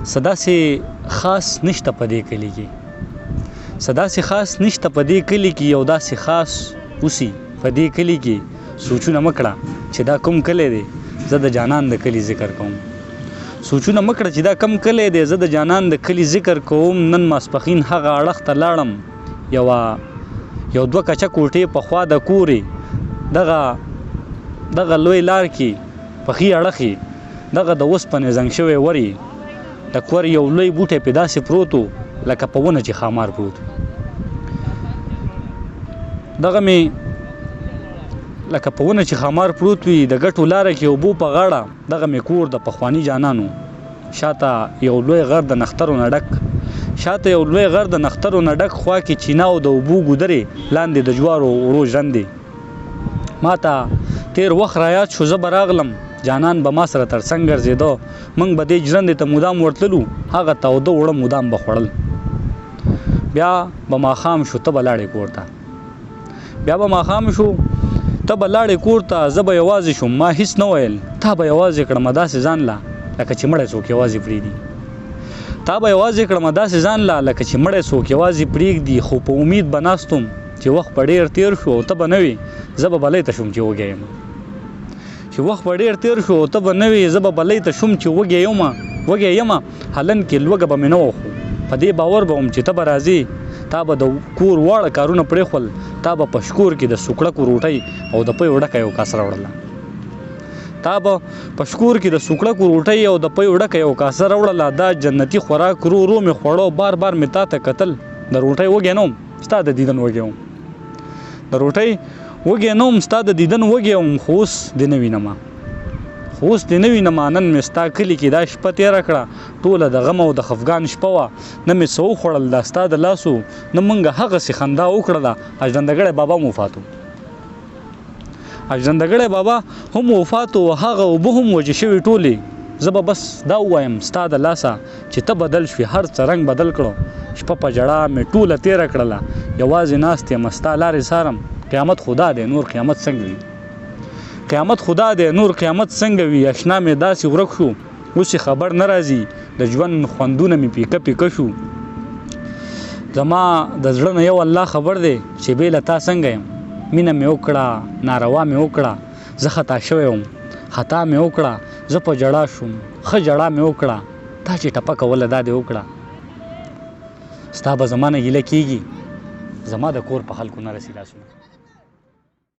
څه داسې خاص نشته په دې کلي کې، څه داسې خاص نشته په دې کلي کې، یو داسې خاص اوسي په دې کلي کې. سوچونه مه کړه چې دا کوم کلی دی، زه د جانان د کلي ذکر کوم. سوچونه مه کړه چې دا کوم کلی دی، زه د جانان د کلي ذکر کوم. نن ماسپښین هغه اړخ ته لاړم، یوه یو دوه کچه کوټې په خوا د کورې دغه دغه لوی لار کې په ښي اړخ یې دغه د اوسپنې زنګ شوی ور یې د کور یو لوی بوټی پې داسې پروت و لکه په ونه چې ښامار پروت وي. دغه مې لکه په ونه چې ښامار پروت وي، د ګټو لاره کې اوبو په غاړه دغه مې کور د پخواني جانانو. شاته یو لوی غر د نخترو نه ډک، شاته یو لوی غر د نخترو نه ډک، خوا کې چینه او د اوبو ګودرې، لاندې د جوارو وړو ژرندې. ماته تېر وخت رایاد شو، زه به راغلم، جانان به ما سره تر څنګ ګرځېده، موږ به دې ژرندې ته مدام ورتللو، هغه تاوده اوړه مدام به خوړل. بیا به ماښام شو، ته به لاړې کور ته، بیا به ماښام شو، ته به لاړې کور ته، زه به یوازې شوم، ما هیڅ نه ویل، تا به یوازې کړم داسې ځان له لکه چې مړی څوک یوازې پرېږدي. تا به یوازې کړم داسې ځان له لکه چې مړی څوک یوازې پرېږدي. خو په امید به ناست وم چې وخت به ډېر تېر شو او ته به نه وې، زه به بلۍ ته شوم چې وږی یم. چې وخت به ډېر تېر شو او ته به نه وې، زه به بلۍ ته شوم چې وږی یم، وږی یم. هلن کې لوږه به مې نه وه، خو په دې باور به وم چې ته به راځې. تا به د کور واړه کارونه پرېښول، تا به په شکور کې د سوکړکو روټۍ او د پیو ډکه یو کاسه راوړله. تا به په شکور کې د سوکړکو روټۍ او د پیو ډکه یو کاسه راوړله. دا جنتي خوراک رو رو مې خوړو، بار بار مې تا ته کتل. د روټۍ وږی نه وم، ستا د دیدن وږی وم. د روټۍ وږی نه وم، ستا د دیدن وږی وم. خو اوس دې نه وینم، خو اوس دې نه وینم. نن مې ستا کلي کې دا شپه تېره کړه، ټوله د غم او د خفګان شپه وه. نه مې څه وخوړل دا ستا د لاسو، نه مونږ هغسې خندا وکړله. اژدندګړی بابا هم وفات و، اژدندګړی بابا هم وفات و، هغه اوبه هم وچې شوې ټولې. زه به بس دا ووایم ستا د لاسه چې ته بدل شوې، هر څه رنګ بدل کړو. شپه په ژړا مې ټوله تېره کړله، یوازې ناست یم، ستا لارې څارم. قیامت خدا دی، نور قیامت څنګه وي؟ قیامت خدا دی، نور قیامت څنګه وي؟ اشنا مې داسې ورک شو، اوس یې خبر نه راځي. د ژوند خوندونه مې پیکه پیکه شو. زما د زړه نه یو الله خبر دی چې بې له تا څنګه یم. مینه مې وکړه، ناروا مې وکړه، زه خطا شوی وم، خطا مې وکړه، زه په ژړا شوم، ښه ژړا مې وکړه. تا چې ټپه کوله دا دې وکړه. ستا به زما نه ګیله کیږي، زما د کور په خلکو نه رسي لاسونه.